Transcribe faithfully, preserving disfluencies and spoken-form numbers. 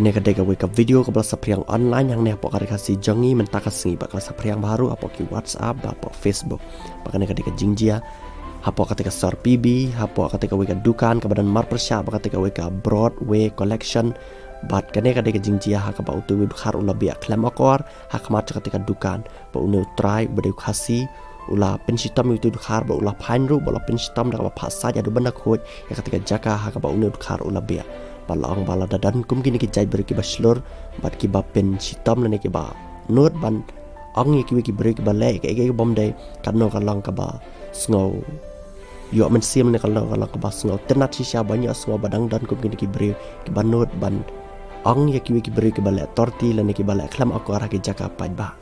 Kane ka dei kawei ka video kaba la saphriang online hangne hapoh ka Ri Khasi jong ngi mynta ka sngi, bad ka la saphriang bha ruh hapoh ki WhatsApp bad hapoh Facebook. Bad kane ka dei ka jingjia hapoh kata ka sor P B, hapoh kata kawei ka dukan kaba don marpyrshah bad kata kawei ka Broadway Collection. Bad kane ka dei ka jingjia ha kaba utu u dkhar u la biah khlem akor ha khmat jong kata ka dukan. Bad une u trai uba dei u Khasi u la pynshitom ïa utu u dkhar bad u la phaiñ ruh bad u la pynshitom da kaba phah sait haduh ban da khuid ïa kata ka jaka ha kaba une u dkhar u la biah. Bad la ong ba lada don kum kine ki jait briew kiba shlur bad kiba pynshitom lane kiba nud ban ong ïa kiwei ki briew kiba leh kaei kaei kaba ym dei, kano ka long kaba sngew ïoh mynsiem ne ka long, ka long kaba sngew tynnad shisha ban ïohsngew ba dang don kum kine ki briew kiba nud ban ong ïa kiwei ki briew kiba leh torti lane kiba leh khlem akor ha ki jaka paidbah.